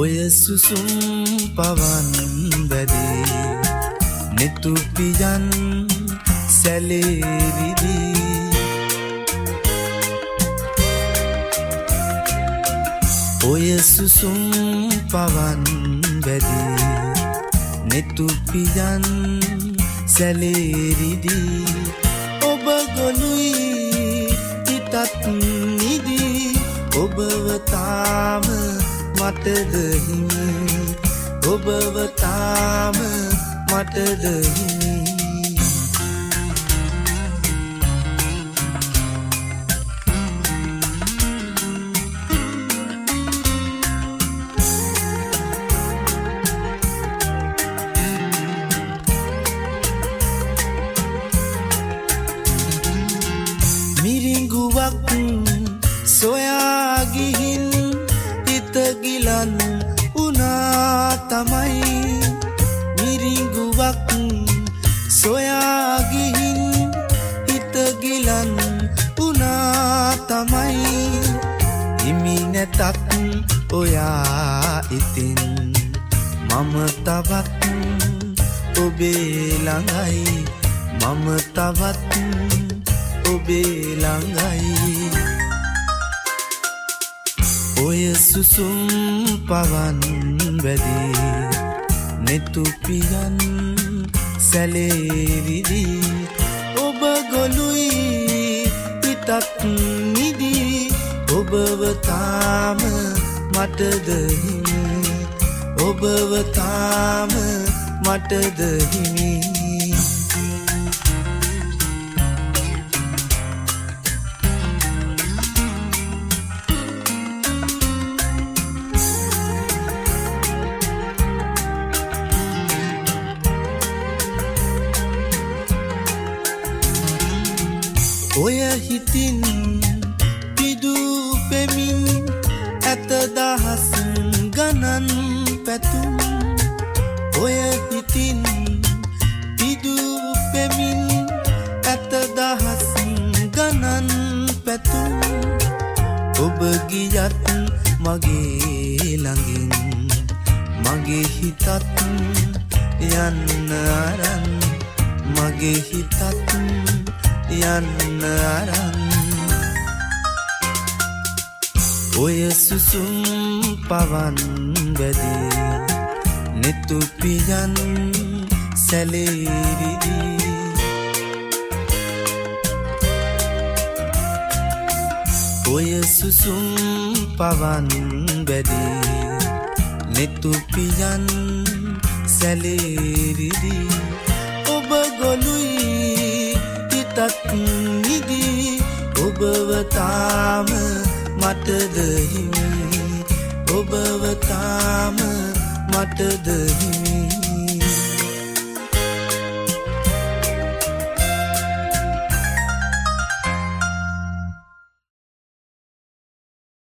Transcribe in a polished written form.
ඔය සුසුම් පවන් වැදී නෙතු පියන් සැලේ රිදී. ඔය සුසුම් පවන් වැදී නෙතු පියන් සැලේ රිදී. ඔබ ගොළුයි හිතත් නිදී, ඔබව තාම මටද හිමි, ඔබව තාම මටද හිමි. මිරිඟුවක් සොයා ගිහින් හිත ගිලන් වුණා තමයි. මිරිඟුවක් සොයා ගිහින් හිත ගිලන් වුණා තමයි. හිමි නැතත් ඔයා ඉතින් මම තවත් ඔබේ ළඟයි, මම තවත් ඔබේ ළඟයි. ඔය සුසුම් පවන් වැදී නෙතු පියන් සැලේ රිදී. ඔබ ගොළුයි හිතත් නිදී, ඔබව තාම මටද හිමි, ඔබව තාම මටද හිමි. ඔය හිතින් පිදූ පෙමින් ඇත දහස් ගණන් පැතුම්. ඔය හිතින් පිදූ පෙමින් ඇත දහස් ගණන් පැතුම්. ඔබ ගියත් මගේ ළඟින් මගේ හිතත් යන්න අරන්, මගේ හිතත් යන්න අරන්. ඔය සුසුම් පවන් වැදී නෙතු පියන් සැලේ රිදී. ඔය සුසුම් පවන් වැදී නෙතු පියන් සැලේ රිදී. ඔබ ගොළුයි හිතත් නිදී, ඔබව තාම මටද හිමි, ඔබව තාම මටද හිමි.